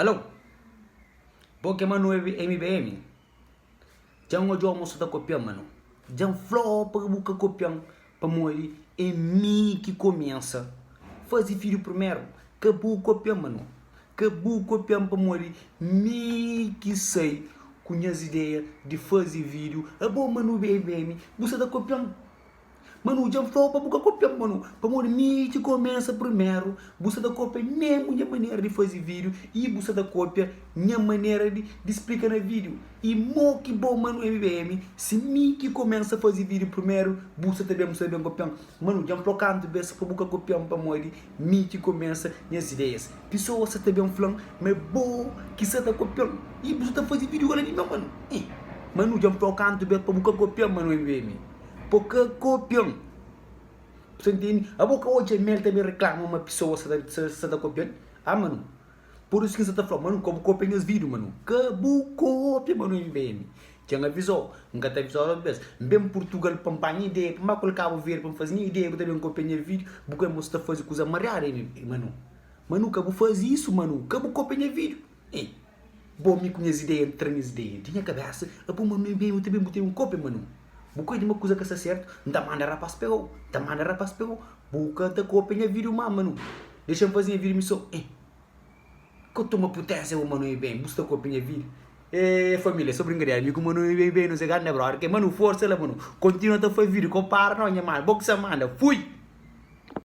Alo! Bo ki é Manu MBM? Dja N odja-u ma bu sta ta kopia-m, manu. Dja N fla-u pa bu ka kopia-m pamodi é mi ki kumesa faze vídiu primeru. Ka bu kopia-m, manu. Ka bu kopia-m pamodi mi ki sai ku nhas ideia di faze vídiu. Abo, Manu MBM, bu sta ta kopia-m. Manu, dja N fla-u pa bu ka kopia-m, manu, pamodi mi ki kumesa primeru. Bu sta ta kopia mésmu nha manera di faze vídiu i bu sta ta kopia nha manera di di splika na vídiu. I mo ki bo, manu MBM, si mi ki kumesa faze vídiu primeru, bu sta ta ben, bu sta ta ben kopia-m. Manu, dja N fla-u kantu bês pa bu ka kopia-m pamodi mi ki kumesa nhas ideias. Pesoas sta ta ben fla-m ma é bo ki sta ta kopia-m i bu sta ta faze vídiu igual di mi, manu. Manu, dja N fla-u kantu bês pa bu ka kopia-m, manu MBM. Po ka kopia-m. Bu ta ntende? Abo ka odja mel ta ben reklama ma pesoas sa ta sa ta kopia-l? Ah manu, pur isu ki N sa ta fla-u, manu, ka bu kopia nhas vídiu, manu. Ka bu kopia, manu MBM. Dja N avizau, N ka ta avizau otu bes. N ben Purtugal pa N panha ideia, pa N ba ku el Kabu Verdi pa N faze nha ideia, bu ta ben kopia nha vídiu, bu ka mos ta faze kuza mariadu, manu. Manu, ka bu faze isu, manu. Ka bu kopia nha vídiu. Ei, bo mi ku nhas ideia, N tra nhas ideia di nha kabésa, abo manu MBM, bu ta ben bu ta ben kopia, manu. Bu ka di ma kuza ka sta sertu, N ta manda rapaz pega-u, N ta manda rapaz pega-u. Bu ka ta kopia nha vídiu má, manu. Dexa-m faze nha vídiu mi sô. Eh, ka toma puténsia bo manu ben, bu sta kopia nha vídiu. Eh, família, sô brinkadera, mi ku manu ben nos é grandi brother. Ke manu, forsa la manu, kontinua ta faze vídiu, ka bu para nau nha manu, bo ki sa manda. Fui!